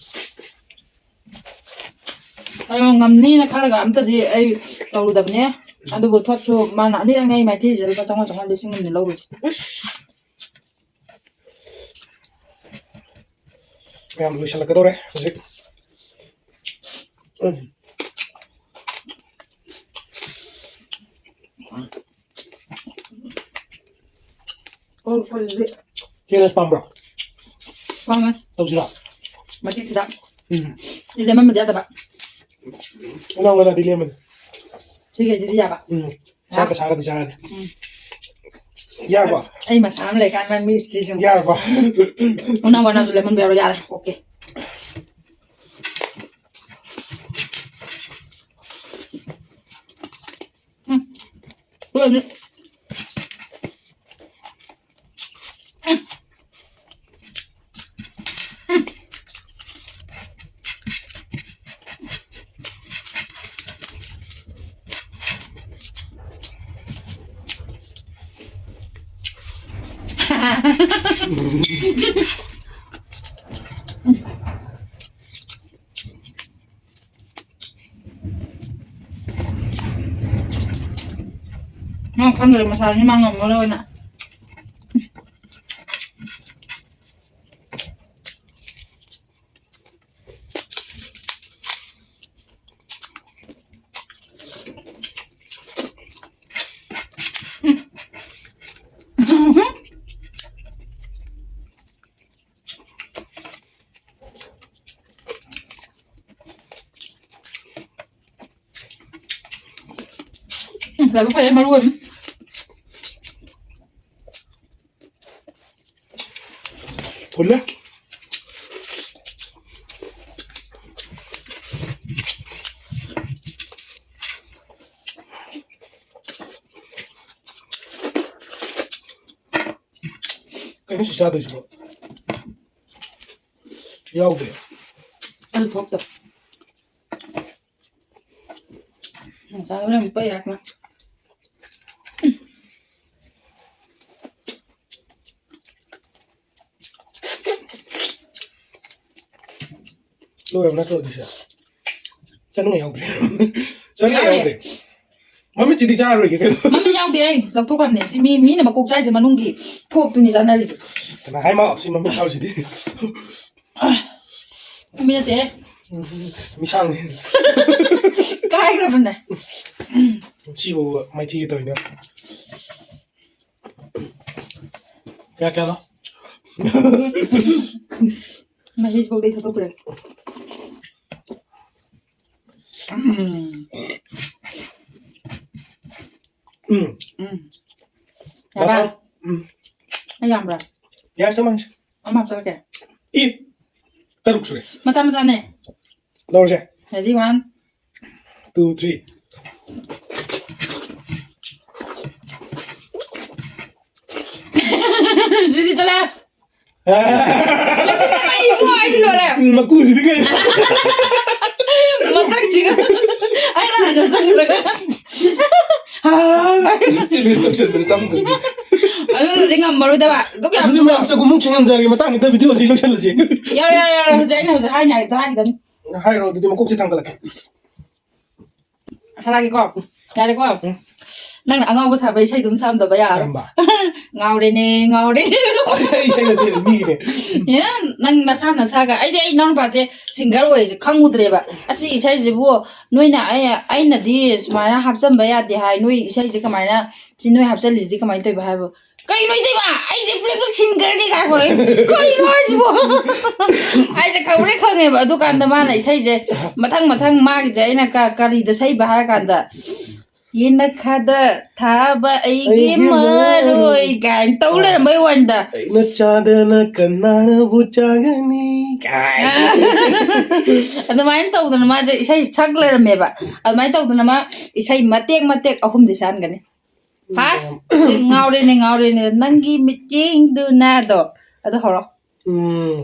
ꯑꯗꯣ ꯉꯝꯅꯤꯅ ꯈꯜꯂꯒ ꯑꯝꯇꯗꯤ ꯑꯩ ꯇꯧꯔꯨꯗꯕꯅꯦ꯫ ꯑꯗꯨꯕꯨ ꯊꯣꯠꯁꯨ ꯃꯥꯅ ꯑꯅꯤꯔꯛꯅꯦ ꯑꯩ ꯃꯥꯏꯊꯤꯔꯤꯁꯦ ꯂꯨꯄꯥ ꯆꯥꯝꯃꯉꯥ ꯆꯥꯝꯃꯉꯥ ꯂꯤꯁꯤꯡ ꯑꯃꯅꯤ ꯂꯧꯔꯨꯁꯦ꯫ ꯃꯌꯥꯝ ꯂꯣꯏꯁꯤꯜꯂꯛꯀꯗꯧꯔꯦ ꯍꯧꯖꯤꯛ꯫ ꯎꯝ꯫ ꯑꯣ, ꯍꯧꯖꯤꯛ ꯆꯦ ꯂꯁ ꯄꯥꯝꯕ꯭ꯔꯣ? ꯄꯥꯝꯃꯦ꯫ ꯇꯧꯁꯤꯔꯣ? ꯃꯇꯤꯛꯁꯤꯗ꯫ ꯎꯝ꯫ ꯁꯤ ꯂꯦꯃꯟꯕꯗꯤ ꯌꯥꯗꯕ꯫ ꯏꯅꯥꯎ ꯂꯣꯏꯅꯗꯤ ꯂꯦꯝꯕꯅꯤ꯫ ꯁꯤꯈꯩꯁꯤꯗꯤ ꯌꯥꯕ꯫ ꯎꯝ꯫ ꯆꯥꯛꯀ ꯁꯥꯒꯗꯤ ꯆꯥꯔꯅꯤ꯫ ꯎꯝ꯫ ꯌꯥꯔꯕꯣ? ꯑꯩ ꯃꯁꯥ ꯑꯃ ꯂꯩꯀꯥꯟꯗ ꯃꯤ ꯏꯁꯇ꯭ꯔꯤꯁꯤꯡ ꯌꯥꯔꯕꯣ? ꯎꯅꯥ ꯋꯥꯅꯁꯨ ꯂꯦꯃꯟꯕ ꯌꯥꯔꯣꯏ, ꯌꯥꯔꯦ꯫ ꯑꯣꯀꯦ꯫ ꯎꯝ꯫ ꯂꯣꯏꯔꯦ꯫ ꯅꯪ ꯈꯪꯗ꯭ꯔꯦ, ꯃꯁꯥꯁꯤ ꯃꯥ ꯉꯝꯃꯔꯣꯏꯅ꯫ ꯎꯝ, ꯂꯥꯏꯕꯛ ꯐꯩꯌꯦ, ꯃꯔꯨ ꯑꯣꯏꯕ꯫ ꯐꯨꯜꯂꯦ꯫ ꯀꯩꯅꯣ ꯁꯤ ꯆꯥꯗꯣꯏꯁꯤꯕꯣ? ꯌꯥꯎꯗꯦ꯫ ꯑꯗꯨ ꯊꯣꯛꯇꯕ꯫ ꯆꯥꯕ ꯌꯥꯝ ꯄꯛꯑꯦ ꯍꯥꯏꯅ꯫ ꯂꯣꯏꯔꯕ ꯅꯠꯇ꯭ꯔꯣ ꯑꯗꯨꯁꯦ? ꯆꯥꯅꯤꯡꯉꯥꯏ ꯌꯥꯎꯗ꯭ꯔꯦ꯫ ꯆꯥꯅꯤꯡꯉꯥꯏ ꯌꯥꯎꯗ꯭ꯔꯦ꯫ ꯌꯥꯎꯗ꯭ꯔꯦ꯫ ꯃꯃꯤꯠꯁꯤꯗꯤ ꯆꯥꯔꯔꯣꯏꯒꯦ ꯀꯩꯅꯣ꯫ ꯃꯃꯤꯠ ꯌꯥꯎꯗꯦ ꯑꯩ, ꯂꯧꯊꯣꯛꯈ꯭ꯔꯕꯅꯦ꯫ ꯁꯤ ꯃꯤ, ꯃꯤꯅ ꯃꯀꯣꯛ ꯆꯥꯏꯁꯦ ꯃꯅꯨꯡꯒꯤ ꯊꯣꯛꯇꯨꯅꯤ ꯆꯥꯅꯔꯤꯁꯦ꯫ ꯀꯅꯥ ꯍꯥꯏꯃꯣ ꯁꯤ ꯃꯃꯤꯠ ꯌꯥꯎꯁꯤꯗꯤ? ꯃꯃꯤꯠ ꯅꯠꯇꯦ꯫ ꯃꯤꯁꯥꯡꯅꯤ꯫ ꯀꯥꯏꯈ꯭ꯔꯕꯅꯦ꯫ ꯁꯤꯕꯨ ꯃꯥꯏꯊꯤꯒꯦ ꯇꯧꯔꯤꯅꯦ꯫ ꯀꯌꯥ ꯀꯌꯥꯅꯣ? ꯃꯍꯤꯁꯤꯐꯥꯎꯗ ꯊꯥꯗꯣꯛꯈ꯭ꯔꯦ꯫ ꯎꯝ꯫ ꯎꯝ꯫ ꯎꯝ꯫ ꯌꯥꯔꯕ? ꯎꯝ꯫ ꯑꯩ ꯌꯥꯝꯕ꯭ꯔꯥ? ꯌꯥꯔꯦ, ꯆꯞ ꯃꯥꯟꯅꯩ꯫ ꯑꯃ ꯍꯥꯞꯆꯔꯛꯀꯦ꯫ ꯏ! ꯇꯔꯨꯛ ꯁꯨꯔꯦ꯫ ꯃꯆꯥ ꯃꯆꯥꯅꯦ꯫ ꯂꯧꯔꯁꯦ꯫ Ready, one, two, three꯫ ꯑꯗꯨꯗꯤ ꯆꯠꯂꯦ꯫ ꯑꯥ! ꯀꯩꯅꯣ ꯍꯥꯏꯁꯤ ꯂꯣꯏꯔꯦ꯫ ꯃꯀꯨꯁꯤꯗꯤ ꯀꯩꯅꯣ? ꯃꯁꯛꯁꯤꯒ ꯑꯩꯅ ꯍꯥꯟꯅ ꯆꯪꯈ꯭ꯔꯒ꯫ ꯆꯦꯂꯦꯟꯖ ꯇꯧꯁꯟꯕꯗ ꯆꯪꯈ꯭ꯔꯅꯤ꯫ ꯑꯗꯨꯅꯗꯤ ꯉꯝꯃꯔꯣꯏꯗꯕ꯫ ꯑꯗꯨꯛ ꯌꯥꯝ ꯑꯗꯨꯗꯤ ꯃꯌꯥꯝ ꯆꯒꯨꯝꯃꯨꯛ ꯁꯦꯡꯍꯟꯖꯔꯒꯦ꯫ ꯃꯇꯥꯡꯁꯤꯗ ꯚꯤꯗꯤꯑꯣꯁꯤ ꯂꯣꯏꯁꯤꯜꯂꯁꯤ꯫ ꯌꯥꯔꯦ, ꯌꯥꯔꯦ, ꯌꯥꯔꯦ꯫ ꯍꯧꯖꯤꯛ ꯑꯩꯅ ꯍꯧꯖꯤꯛ ꯍꯥꯏꯅꯤ ꯍꯥꯏꯗꯣ ꯍꯥꯏꯒꯗꯕꯅꯤ꯫ ꯍꯥꯏꯔꯣ, ꯑꯗꯨꯗꯤ ꯃꯀꯣꯛꯁꯦ ꯊꯥꯡꯒꯠꯂꯛꯀꯦ꯫ ꯍꯥꯏꯔꯛꯑꯒꯦꯀꯣ꯫ ꯌꯥꯔꯦꯀꯣ꯫ ꯎꯝ꯫ ꯅꯪꯅ ꯑꯉꯥꯎꯕ ꯁꯥꯕ ꯏꯁꯩꯗꯨꯝ ꯁꯛꯑꯝꯗꯕ ꯌꯥꯔꯣꯏ꯫ ꯀꯔꯝꯕ? ꯉꯥꯎꯔꯦꯅꯦ, ꯉꯥꯎꯔꯦꯅꯦ꯫ ꯏꯁꯩ ꯅꯠꯇꯦ, ꯃꯤꯒꯤꯅꯦ꯫ ꯑꯦ, ꯅꯪ ꯅꯁꯥ ꯅꯁꯥꯒ꯫ ꯑꯩꯗꯤ ꯑꯩ ꯏꯅꯥꯎꯅꯨꯄꯥꯁꯦ ꯁꯤꯡꯒꯔ ꯑꯣꯏꯁꯦ ꯈꯪꯉꯨꯗ꯭ꯔꯦꯕ꯫ ꯑꯁꯤ ꯏꯁꯩꯁꯤꯕꯨ ꯅꯣꯏꯅ, ꯑꯩ, ꯑꯩꯅꯗꯤ ꯁꯨꯃꯥꯏꯅ ꯍꯥꯞꯆꯟꯕ ꯌꯥꯗꯦ ꯍꯥꯏ, ꯅꯣꯏ ꯏꯁꯩꯁꯦ ꯀꯃꯥꯏꯅ, ꯁꯤ ꯅꯣꯏ ꯍꯥꯞꯆꯜꯂꯤꯁꯤꯗꯤ ꯀꯃꯥꯏꯅ ꯇꯧꯕ ꯍꯥꯏꯕ? "ꯀꯩꯅꯣ ꯏꯇꯩꯃ, ꯑꯩꯁꯦ playback singerꯅꯤ" ꯀꯥꯏ ꯍꯣꯔꯛꯏ꯫ ꯀꯩꯅꯣ ꯍꯥꯏꯁꯤꯕꯣ? ꯑꯩꯁꯦ ꯈꯪꯕ꯭ꯔꯦ ꯈꯪꯉꯦꯕ꯫ ꯑꯗꯨꯀꯥꯟꯗ ꯃꯥꯅ ꯏꯁꯩꯁꯦ ꯃꯊꯪ ꯃꯊꯪ ꯃꯥꯒꯤꯁꯦ ꯑꯩꯅ ꯀ-, ꯀꯔꯤꯗ ꯁꯛꯏꯕ ꯍꯥꯏꯔ ꯀꯥꯟꯗ, "ꯌꯦꯅꯈꯥꯗ ꯊꯥꯕ ꯑꯩꯒꯤ ꯑꯩꯒꯤ ꯃꯔꯣꯏ" ꯃꯔꯣꯏ꯫ ꯀꯥꯏꯅ ꯇꯧ ꯑꯥ꯫ ꯂꯩꯔꯝꯕꯩ ꯋꯥꯅꯤꯗ꯫ "ꯑꯩꯅ ꯆꯥꯗꯅ ꯀꯅꯥꯅꯕꯨ ꯆꯥꯒꯅꯤ?" ꯀꯥꯏꯅ꯫ ꯑꯗꯨꯃꯥꯏꯅ ꯇꯧꯗꯅ ꯃꯥꯁꯦ ꯏꯁꯩ ꯁꯛ ꯂꯩꯔꯝꯃꯦꯕ꯫ ꯑꯗꯨꯃꯥꯏꯅ ꯇꯧꯗꯅ ꯃꯥ ꯏꯁꯩ ꯃꯇꯦꯛ ꯃꯇꯦꯛ ꯑꯍꯨꯝꯗꯤ ꯁꯛꯍꯟꯒꯅꯤ꯫ ꯐꯥꯔꯁ, ꯌꯥꯝ ꯉꯥꯎꯔꯦꯅꯦ, ꯉꯥꯎꯔꯦꯅꯦ, ꯅꯪꯒꯤ ꯃꯤꯠꯌꯦꯡꯗꯨꯅꯗꯣ꯫ ꯑꯗꯨ ꯍꯧꯔꯣ꯫ ꯎꯝ,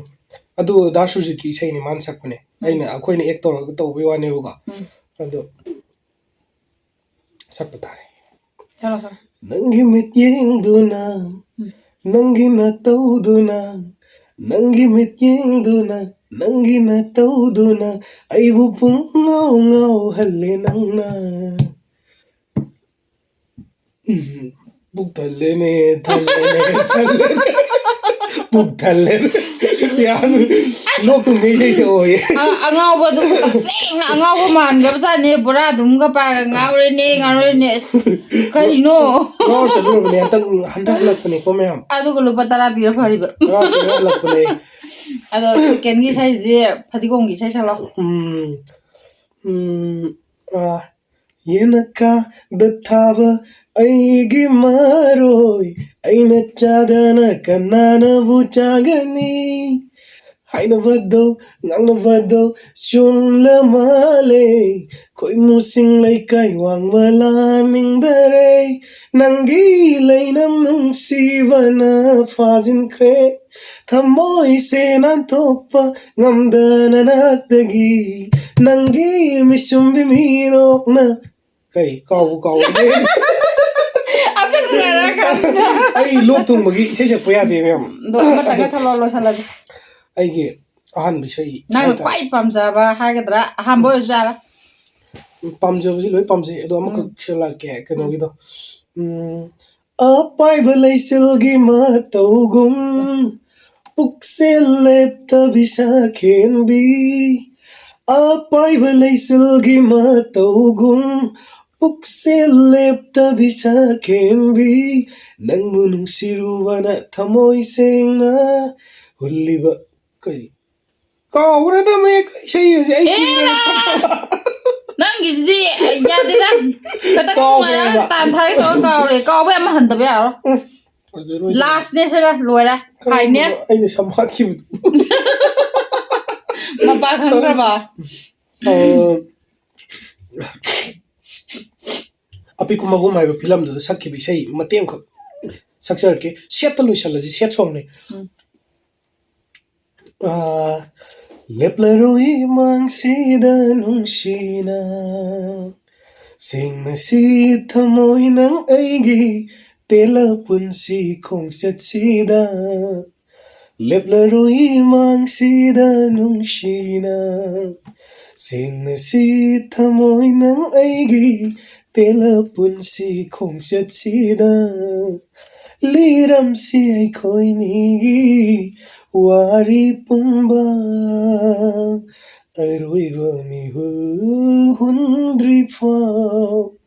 ꯑꯗꯨ ꯗꯥ ꯁꯨꯔꯖꯤꯠꯀꯤ ꯏꯁꯩꯅꯦ, ꯃꯥꯅ ꯁꯛꯄꯅꯦ꯫ ꯎꯝ꯫ ꯑꯩꯅ, ꯑꯩꯈꯣꯏꯅ act ꯇꯧꯔꯒ ꯇꯧꯕꯩ ꯋꯥꯅꯦꯕꯀꯣ꯫ ꯎꯝ꯫ ꯑꯗꯣ ꯁꯛꯄ ꯇꯥꯔꯦ꯫ ꯁꯛꯂꯣ, ꯁꯛꯂꯣ꯫ ꯅꯪꯒꯤ ꯃꯤꯠꯌꯦꯡꯗꯨꯅ, ꯎꯝ꯫ ꯅꯪꯒꯤ ꯅꯇꯧꯗꯨꯅ, ꯅꯪꯒꯤ ꯃꯤꯠꯌꯦꯡꯗꯨꯅ, ꯅꯪꯒꯤ ꯅꯇꯧꯗꯨꯅ ꯑꯩꯕꯨ ꯄꯨꯡꯉꯥꯎ ꯉꯥꯎꯍꯜꯂꯦ ꯅꯪꯅ꯫ ꯎꯝ, ꯄꯨꯛ ꯊꯜꯂꯦꯅꯦ, ꯊꯜꯂꯦꯅꯦ, ꯊꯜꯂꯦꯅꯦ꯫ ꯄꯨꯛ ꯊꯜꯂꯦꯅꯦ꯫ ꯌꯥꯗ꯭ꯔꯦ꯫ ꯂꯣꯛ ꯊꯨꯡꯒꯦ ꯏꯁꯩ ꯁꯛꯑꯣꯌꯦ꯫ ꯑ-, ꯑꯉꯥꯎꯕꯗꯨ ꯇꯁꯦꯡꯅ ꯑꯉꯥꯎꯕ ꯃꯥꯟꯈ꯭ꯔꯕꯖꯥꯠꯅꯦ꯫ ꯕꯣꯔꯥꯗꯨꯝꯒ ꯄꯥꯏꯔꯒ "ꯉꯥꯎꯔꯦꯅꯦ, ꯉꯥꯎꯔꯦꯅꯦ", ꯑꯁ, ꯀꯔꯤꯅꯣ? ꯉꯥꯎꯔ ꯆꯠꯂꯨꯔꯕꯅꯦ꯫ ꯍꯟꯗꯛ, ꯍꯟꯗꯛ ꯍꯜꯂꯛꯄꯅꯦꯀꯣ ꯃꯌꯥꯝ꯫ ꯑꯗꯨꯒ ꯂꯨꯄꯥ ꯇꯔꯥ ꯄꯤꯔ ꯐꯔꯤꯕ꯫ ꯇꯔꯥ ꯄꯤꯔ ꯍꯜꯂꯛꯄꯅꯦ꯫ ꯑꯗꯣ second ꯒꯤ ꯏꯁꯩꯁꯤꯗꯤ ꯐꯗꯤꯒꯣꯝꯒꯤ ꯏꯁꯩ ꯁꯛꯂꯛꯑꯣ꯫ ꯎꯝ, ꯎꯝ, ꯑ, ꯌꯦꯅꯛꯀꯥꯗ ꯊꯥꯕ ꯑꯩꯒꯤ ꯃꯔꯣꯏ, ꯑꯩꯅ ꯆꯥꯗꯅ ꯀꯅꯥꯅꯕꯨ ꯆꯥꯒꯅꯤ? ꯍꯥꯏꯅꯕꯗꯣ, ꯉꯥꯡꯅꯕꯗꯣ ꯆꯨꯝꯂ ꯃꯥꯜꯂꯦ꯫ ꯈꯣꯏꯃꯨꯁꯤꯡ ꯂꯩꯀꯥꯏ ꯋꯥꯡꯃ ꯂꯥꯟꯅꯤꯡꯗꯔꯦ꯫ ꯅꯪꯒꯤ ꯂꯩꯅꯝ ꯅꯨꯡꯁꯤꯕꯅ ꯐꯥꯖꯤꯟꯈ꯭ꯔꯦ꯫ ꯊꯃꯣꯏꯁꯦ ꯅꯥꯟꯊꯣꯛꯄ ꯉꯝꯗꯅ ꯅꯥꯛꯇꯒꯤ ꯅꯪꯒꯤ ꯃꯤꯁꯨꯝꯕꯤ ꯃꯤꯔꯣꯛꯅ ꯀꯔꯤ? ꯀꯥꯎꯕꯨ ꯀꯥꯎꯔꯦ꯫ ꯑꯁꯨꯛ ꯅꯨꯡꯉꯥꯏꯔ ꯀꯥꯟꯁꯤꯗ꯫ ꯑꯩ ꯂꯣꯛ ꯊꯨꯡꯕꯒꯤ ꯏꯁꯩ ꯁꯛꯄ ꯌꯥꯗꯦ, ꯃꯌꯥꯝ꯫ ꯑꯗꯣ ꯑꯃꯇꯪꯒ ꯁꯛꯂꯣ, ꯂꯣꯏꯁꯤꯜꯂꯁꯤ꯫ ꯑꯩꯒꯤ ꯑꯍꯥꯟꯕ ꯏꯁꯩ ꯅꯪꯅ ꯍꯥꯏꯇꯥꯔꯦ꯫ ꯈ꯭ꯋꯥꯏ ꯄꯥꯝꯖꯕ ꯍꯥꯏꯒꯗ꯭ꯔꯥ, ꯑꯍꯥꯟꯕ ꯑꯣꯏꯔꯁꯨ ꯌꯥꯔꯦ꯫ ꯄꯥꯝꯖꯕꯁꯤ ꯂꯣꯏ ꯄꯥꯝꯖꯩ, ꯑꯗꯣ ꯑꯃꯈꯛ ꯎꯝ꯫ ꯁꯛꯂꯛꯀꯦ, ꯀꯩꯅꯣꯒꯤꯗꯣ꯫ ꯎꯝ, ꯑꯄꯥꯏꯕ ꯂꯩꯆꯤꯜꯒꯤ ꯃꯇꯧꯒꯨꯝ ꯄꯨꯛꯆꯦꯜ ꯂꯦꯞꯇꯕꯤ ꯁꯛꯍꯦꯟꯕꯤ, ꯑꯄꯥꯏꯕ ꯂꯩꯆꯤꯜꯒꯤ ꯃꯇꯧꯒꯨꯝ ꯄꯨꯛꯆꯦꯜ ꯂꯦꯞꯇꯕꯤ ꯁꯛꯍꯦꯟꯕꯤ, ꯅꯪꯕꯨ ꯅꯨꯡꯁꯤꯔꯨꯕꯅ ꯊꯃꯣꯏ ꯁꯦꯡꯅ ꯍꯨꯜꯂꯤꯕ꯫ ꯀꯩ? ꯀꯥꯎꯈ꯭ꯔꯦꯗ ꯃꯌꯦꯛ ꯏꯁꯩ ꯑꯁꯦ ꯑꯩ ꯑꯦ! ꯀꯨꯏꯔꯦ ꯁꯛꯄ꯫ ꯅꯪꯒꯤꯁꯤꯗꯤ ꯌꯥꯗꯦꯗ꯫ ꯈꯇꯪ ꯀꯥꯎꯈ꯭ꯔꯦꯕ꯫ ꯅꯨꯡꯉꯥꯏꯔꯒ ꯇꯥꯟ ꯊꯥꯒꯦ ꯇꯧꯔ ꯀꯥꯎꯔꯦ꯫ ꯀꯥꯎꯕ ꯌꯥꯝ ꯍꯟꯗꯕ ꯌꯥꯔꯣꯏ꯫ ꯎꯝ꯫ ꯑꯗꯨ ꯂꯣꯏꯔꯦ꯫ Last ꯅꯦ ꯁꯤꯒ ꯂꯣꯏꯔꯦ꯫ ꯀꯔꯝꯕꯅꯣ? ꯐꯥꯏꯅꯦꯜ꯫ ꯑꯩꯅ ꯁꯝ ꯍꯥꯠꯈꯤꯕꯗꯨ꯫ ꯃꯄꯥ ꯈꯪꯗ꯭ꯔꯕ? ꯑ, ꯑꯄꯤꯛꯄ ꯃꯒꯨꯝ ꯍꯥꯏꯕ ꯐꯤꯂꯝꯗꯨꯗ ꯁꯛꯈꯤꯕ ꯏꯁꯩ ꯃꯇꯦꯛ ꯑꯃꯈꯛ ꯁꯛꯆꯔꯛꯀꯦ꯫ Sad ꯇ ꯂꯣꯏꯁꯜꯂꯁꯤ, sad song ꯅꯦ꯫ ꯎꯝ꯫ ꯑꯥ, ꯂꯦꯞꯂꯔꯣꯏ ꯃꯥꯡꯁꯤꯗ ꯅꯨꯡꯁꯤꯅ, ꯁꯦꯡꯅꯁꯤ ꯊꯃꯣꯏ ꯅꯪ ꯑꯩꯒꯤ ꯇꯦꯜꯂ ꯄꯨꯟꯁꯤ ꯈꯣꯡꯆꯠꯁꯤꯗ꯫ ꯂꯦꯞꯂꯔꯣꯏ ꯃꯥꯡꯁꯤꯗ ꯅꯨꯡꯁꯤꯅ, ꯁꯦꯡꯅꯁꯤ ꯊꯃꯣꯏ ꯅꯪ ꯑꯩꯒꯤ ꯇꯦꯜꯂ ꯄꯨꯟꯁꯤ ꯈꯣꯡꯆꯠꯁꯤꯗ꯫ ꯂꯤꯔꯝꯁꯤ ꯑꯩꯈꯣꯏꯅꯤꯒꯤ ꯋꯥꯔꯤ ꯄꯨꯝꯕ ꯑꯔꯣꯏꯕ ꯃꯤꯍꯨꯜ ꯍꯨꯟꯗ꯭ꯔꯤꯐꯥꯎ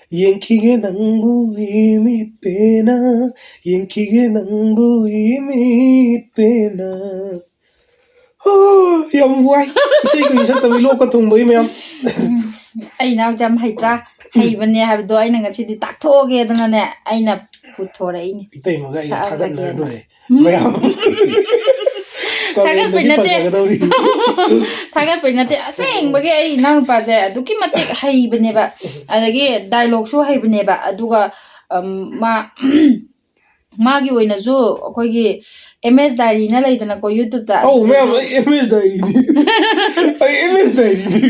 ꯌꯦꯡꯈꯤꯒꯦ ꯅꯪꯕꯨ ꯏꯃꯤꯠ ꯄꯦꯟꯅ, ꯌꯦꯡꯈꯤꯒꯦ ꯅꯪꯕꯨ ꯏꯃꯤꯠ ꯄꯦꯟꯅ꯫ ꯍꯣ, ꯌꯥꯝ ꯋꯥꯏ꯫ ꯏꯁꯩ ꯀꯨꯏꯅ ꯁꯛꯇꯕꯩ ꯂꯣꯛꯀ ꯊꯨꯡꯕꯩ ꯃꯌꯥꯝ꯫ ꯎꯝ, ꯑꯩ ꯏꯅꯥꯎꯁꯦ ꯌꯥꯝ ꯍꯩꯇ꯭ꯔꯥ? ꯍꯩꯕꯅꯦ ꯍꯥꯏꯕꯗꯣ ꯑꯩꯅ ꯉꯁꯤꯗꯤ ꯇꯥꯛꯊꯣꯛꯑꯒꯦꯗꯅꯅꯦ, ꯑꯩꯅ ꯄꯨꯊꯣꯔꯛꯏꯅꯦ꯫ ꯏꯇꯩꯃꯒ ꯑꯩꯒ ꯁꯛꯑꯒꯦꯅ꯫ ꯊꯥꯒꯠꯅꯔ ꯂꯣꯏꯔꯦ꯫ ꯎꯝ꯫ ꯃꯌꯥꯝ꯫ ꯊꯥꯒꯠꯄꯩ ꯀꯃꯦꯟꯗꯒꯤ ꯅꯠꯇꯦ꯫ ꯐꯖꯒꯗꯧꯔꯤ꯫ ꯊꯥꯒꯠꯄꯩ ꯅꯠꯇꯦ, ꯑꯁꯦꯡꯕꯒꯤ ꯑꯩ ꯏꯅꯥꯎꯅꯨꯄꯥꯁꯦ ꯑꯗꯨꯛꯀꯤ ꯃꯇꯤꯛ ꯍꯩꯕꯅꯦꯕ, ꯑꯗꯒꯤ ꯗꯥꯏꯂꯣꯛꯁꯨ ꯍꯩꯕꯅꯦꯕ, ꯑꯗꯨꯒ ꯑꯝ, ꯃꯥ ꯃꯥꯒꯤ ꯑꯣꯏꯅꯁꯨ ꯑꯩꯈꯣꯏꯒꯤ ꯑꯦꯝ ꯑꯦꯁ ꯗꯥꯏꯔꯤꯅ ꯂꯩꯗꯅꯀꯣ, ꯌꯨꯇ꯭ꯌꯨꯕꯇ꯫ ꯑꯧ, ꯃꯌꯥꯝ, ꯑꯩ ꯑꯦꯝ ꯑꯦꯁ ꯗꯥꯏꯔꯤꯅꯤ꯫ ꯑꯩ ꯑꯦꯝ ꯑꯦꯁ ꯗꯥꯏꯔꯤꯅꯤ꯫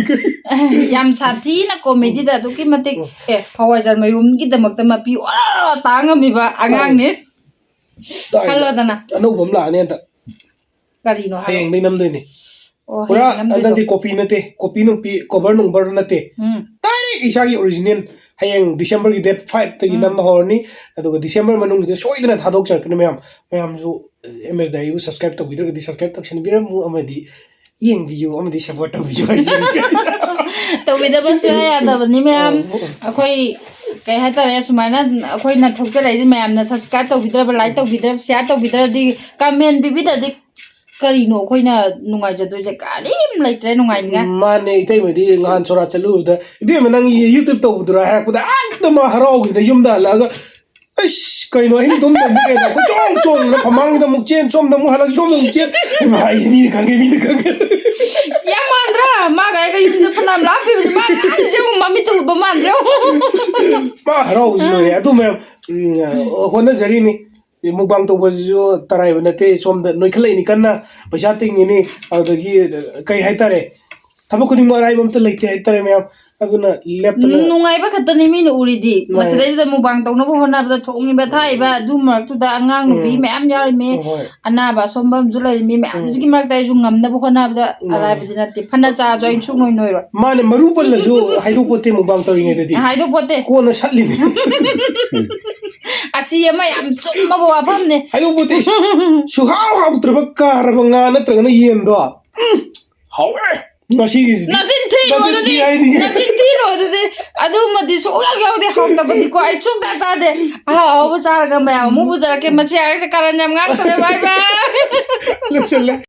ꯌꯥꯝ ꯁꯥꯊꯤꯅ ꯀꯣꯃꯦꯗꯤꯗ ꯑꯗꯨꯛꯀꯤ ꯃꯇꯤꯛ, ꯑꯦ, ꯍꯋꯥꯏꯖꯥꯔ ꯃꯌꯨꯝꯒꯤꯗꯃꯛꯇ ꯃꯄꯤ ꯑꯣꯔ ꯇꯥ ꯉꯝꯃꯤꯕ ꯑꯉꯥꯡꯅꯤ꯫ ꯇꯥꯏ꯫ ꯈꯜꯂꯣꯗꯅ꯫ ꯑꯅꯧꯕ ꯑꯃ ꯂꯥꯛꯑꯅꯤ ꯍꯟꯗꯛ꯫ ꯀꯔꯤꯅꯣ ꯍꯥꯏꯔꯣ? ꯍꯌꯦꯡꯗꯩ ꯅꯝꯗꯣꯏꯅꯦ꯫ ꯑꯣ, ꯄꯨꯔꯥ ꯍꯌꯦꯡ ꯅꯝꯗꯣꯏꯗꯣ꯫ ꯍꯟꯗꯛꯇꯤ ꯀꯣꯄꯤ ꯅꯠꯇꯦ, ꯀꯣꯄꯤ ꯅꯨꯡꯄꯤ, ꯀꯣꯚꯔ ꯅꯨꯡꯚꯔ ꯅꯠꯇꯦ꯫ ꯎꯝ꯫ ꯗꯥꯏꯔꯦꯛ ꯏꯁꯥꯒꯤ ꯑꯣꯔꯤꯖꯤꯅꯦꯜ꯫ ꯍꯌꯦꯡ ꯗꯤꯁꯦꯝꯕꯔꯒꯤ ꯗꯦꯠ ꯐꯥꯏꯚꯇꯒꯤ ꯎꯝ꯫ ꯅꯝꯕ ꯍꯧꯔꯅꯤ꯫ ꯑꯗꯨꯒ ꯗꯤꯁꯦꯝꯕꯔ ꯃꯅꯨꯡꯁꯤꯗ ꯁꯣꯏꯗꯅ ꯊꯥꯗꯣꯛꯆꯔꯛꯀꯅꯤ ꯃꯌꯥꯝ꯫ ꯃꯌꯥꯝꯁꯨ ꯑꯦꯝ ꯑꯦꯁ ꯗꯥꯏꯔꯤꯕꯨ ꯁꯕꯁꯀ꯭ꯔꯥꯏꯕ ꯇꯧꯕꯤꯗ꯭ꯔꯒꯗꯤ ꯁꯕꯁꯀ꯭ꯔꯥꯏꯕ ꯇꯧꯁꯟꯕꯤꯔꯝꯃꯨ, ꯑꯃꯗꯤ ꯌꯦꯡꯕꯤꯌꯨ, ꯑꯃꯗꯤ ꯁꯞꯄꯣꯔꯠ ꯇꯧꯕꯤꯌꯨ ꯍꯥꯏꯁꯤꯅꯤ꯫ ꯇꯧꯕꯤꯗꯕ ꯁꯨꯡꯌꯥ ꯌꯥꯗꯕꯅꯤ ꯃꯌꯥꯝ꯫ ꯑꯧ꯫ ꯑꯩꯈꯣꯏ ꯀꯩ ꯍꯥꯏꯇꯥꯔꯦ, ꯁꯨꯃꯥꯏꯅ ꯑꯩꯈꯣꯏꯅ ꯊꯣꯛꯆꯔꯛꯏꯁꯦ ꯃꯌꯥꯝꯅ ꯁꯕꯁꯀ꯭ꯔꯥꯏꯕ ꯇꯧꯕꯤꯗ꯭ꯔꯕ, ꯂꯥꯏꯛ ꯇꯧꯕꯤꯗ꯭ꯔꯕ, ꯁꯤꯌꯥꯔ ꯇꯧꯕꯤꯗ꯭ꯔꯗꯤ, ꯀꯃꯦꯟ ꯄꯤꯕꯤꯗ꯭ꯔꯗꯤ ꯀꯔꯤꯅꯣ ꯑꯩꯈꯣꯏꯅ ꯅꯨꯡꯉꯥꯏꯖꯗꯣꯏꯁꯦ? ꯀꯔꯤꯝ ꯂꯩꯇ꯭ꯔꯦ ꯅꯨꯡꯉꯥꯏꯅꯤꯡꯉꯥꯏ꯫ ꯃꯥꯅꯦ, ꯏꯇꯩꯃꯗꯤ ꯉꯍꯥꯟ ꯁꯣꯔꯥꯠ ꯆꯠꯂꯨꯕꯗ, "ꯏꯕꯦꯝꯃ, ꯅꯪ ꯌꯨꯇ꯭ꯌꯨꯕ ꯇꯧꯕꯗꯨꯔꯥ?" ꯍꯥꯏꯔꯛꯄꯗ ꯍꯦꯛꯇ ꯃꯥ ꯍꯔꯥꯎꯈꯤꯗꯅ ꯌꯨꯝꯗ ꯍꯜꯂꯛꯑꯒ, ꯑꯁ, ꯀꯩꯅꯣ, ꯑꯍꯤꯡ ꯇꯨꯝꯗꯕꯤ ꯀꯩꯅꯣ, ꯀꯣꯏꯆꯣꯡ ꯆꯣꯡꯗꯅ ꯃꯃꯥꯡꯒꯤꯗ ꯑꯃꯨꯛ ꯆꯦꯟ, ꯁꯣꯝꯗ ꯑꯃꯨꯛ ꯍꯜꯂꯛ, ꯁꯣꯝꯗ ꯑꯃꯨꯛ ꯆꯦꯟ꯫ ꯏꯃꯥ, ꯑꯩꯁꯦ ꯃꯤꯅ ꯈꯪꯒꯦ, ꯃꯤꯅ ꯈꯪꯒꯦ꯫ ꯌꯥꯝ ꯃꯥꯟꯗ꯭ꯔꯥ? ꯃꯥꯒ ꯑꯩꯒ ꯌꯨꯝꯁꯦ ꯐꯅꯌꯥꯝ ꯂꯥꯞꯄꯤꯕꯅꯤ꯫ ꯃꯥ ꯉꯥꯡꯉꯤꯁꯦ ꯌꯦꯡꯉꯨ, ꯃꯃꯤꯠꯇ ꯎꯕ ꯃꯥꯟꯗ꯭ꯔꯣ? ꯃꯥ ꯍꯔꯥꯎꯕꯁꯤ ꯂꯣꯏꯔꯦ꯫ ꯑꯗꯨ ꯃꯌꯥꯝ, ꯎꯝ, ꯍꯣꯠꯅꯖꯔꯤꯅꯤ꯫ ꯃꯨꯛꯕꯥꯡ ꯇꯧꯕꯁꯤꯁꯨ ꯇꯔꯥꯏꯕ ꯅꯠꯇꯦ꯫ ꯁꯣꯝꯗ ꯅꯣꯏꯈꯠꯂꯛꯏꯅꯤ ꯀꯟꯅ, ꯄꯩꯁꯥ ꯇꯤꯡꯉꯤꯅꯤ, ꯑꯗꯨꯗꯒꯤ ꯀꯩ ꯍꯥꯏꯇꯥꯔꯦ, ꯊꯕꯛ ꯈꯨꯗꯤꯡꯃꯛ ꯑꯔꯥꯏꯕ ꯑꯝꯇ ꯂꯩꯇꯦ ꯍꯥꯏꯇꯥꯔꯦ ꯃꯌꯥꯝ꯫ ꯑꯗꯨꯅ ꯂꯦꯞꯇꯅ ꯅꯨꯡꯉꯥꯏꯕ ꯈꯛꯇꯅꯤ ꯃꯤꯅ ꯎꯔꯤꯗꯤ꯫ ꯃꯥꯅꯦ꯫ ꯃꯁꯤꯗꯩꯁꯤꯗ ꯃꯨꯛꯕꯥꯡ ꯇꯧꯅꯕ ꯍꯣꯠꯅꯕꯗ ꯊꯣꯡꯉꯤꯕ ꯊꯥꯛꯏꯕ ꯑꯗꯨ ꯃꯔꯛꯇꯨꯗ ꯑꯉꯥꯡ ꯅꯨꯄꯤ ꯎꯝ꯫ ꯃꯌꯥꯝ ꯌꯥꯎꯔꯤꯃꯤ, ꯍꯣꯏ꯫ ꯑꯅꯥꯕ ꯑꯁꯣꯟꯕ ꯑꯃꯁꯨ ꯂꯩꯔꯤꯃꯤ, ꯃꯌꯥꯝꯁꯤꯒꯤ ꯎꯝ꯫ ꯃꯔꯛꯇ ꯑꯩꯁꯨ ꯉꯝꯅꯕ ꯍꯣꯠꯅꯕꯗ ꯃꯥꯅꯦ꯫ ꯑꯔꯥꯏꯕꯗꯤ ꯅꯠꯇꯦ꯫ ꯐꯅ ꯆꯥꯔꯁꯨ ꯑꯩ ꯁꯨꯡꯅꯣꯏ ꯅꯣꯏꯔꯣꯏ꯫ ꯃꯥꯅꯦ, ꯃꯔꯨ ꯄꯜꯂꯁꯨ ꯍꯥꯏꯗꯣꯛꯄꯣꯠꯇꯦ ꯃꯨꯛꯕꯥꯡ ꯇꯧꯔꯤꯉꯩꯗꯗꯤ꯫ ꯍꯥꯏꯗꯣꯛꯄꯣꯠꯇꯦ꯫ ꯀꯣꯟꯅ ꯁꯠꯂꯤꯅꯦ꯫ ꯁꯤ ꯑꯃ ꯌꯥꯝ ꯆꯨꯝꯕ ꯋꯥꯐꯝꯅꯦ꯫ ꯑꯗꯨꯕꯨꯗꯤ ꯁꯨꯍꯥꯎ ꯍꯥꯎꯇ꯭ꯔꯕ ꯀꯥꯔꯕ ꯉꯥ ꯅꯠꯇ꯭ꯔꯒꯅ ꯌꯦꯟꯗꯣ, ꯎꯝ, ꯍꯥꯎꯔꯦ ꯉꯁꯤꯒꯤꯁꯤꯗꯤ꯫ ꯅꯆꯤꯟ ꯊꯤꯅꯣ ꯅꯆꯤꯟ ꯑꯗꯨꯗꯤ꯫ ꯊꯤ ꯍꯥꯏꯗꯤ꯫ ꯅꯆꯤꯟ ꯊꯤꯅꯣ ꯑꯗꯨꯗꯤ꯫ ꯑꯗꯨꯃꯗꯤ ꯁꯨꯡꯌꯥꯎ ꯌꯥꯎꯗꯦ, ꯍꯥꯎꯇꯕꯗꯤꯀꯣ꯫ ꯑꯩ ꯁꯨꯡꯆꯥ ꯆꯥꯗꯦ꯫ ꯑꯍꯥꯎ ꯑꯍꯥꯎꯕ ꯆꯥꯔꯒ ꯃꯌꯥꯝ ꯑꯃꯨꯛ ꯄꯨꯖꯔꯛꯀꯦ꯫ ꯃꯁꯤ ꯍꯥꯏꯔꯤꯁꯦ ꯀꯥꯔꯟ ꯌꯥꯝ ꯉꯥꯡꯇ꯭ꯔꯦ꯫ ꯕꯥꯏ ꯕꯥꯏ꯫ ꯂꯣꯏꯁꯜꯂꯦ꯫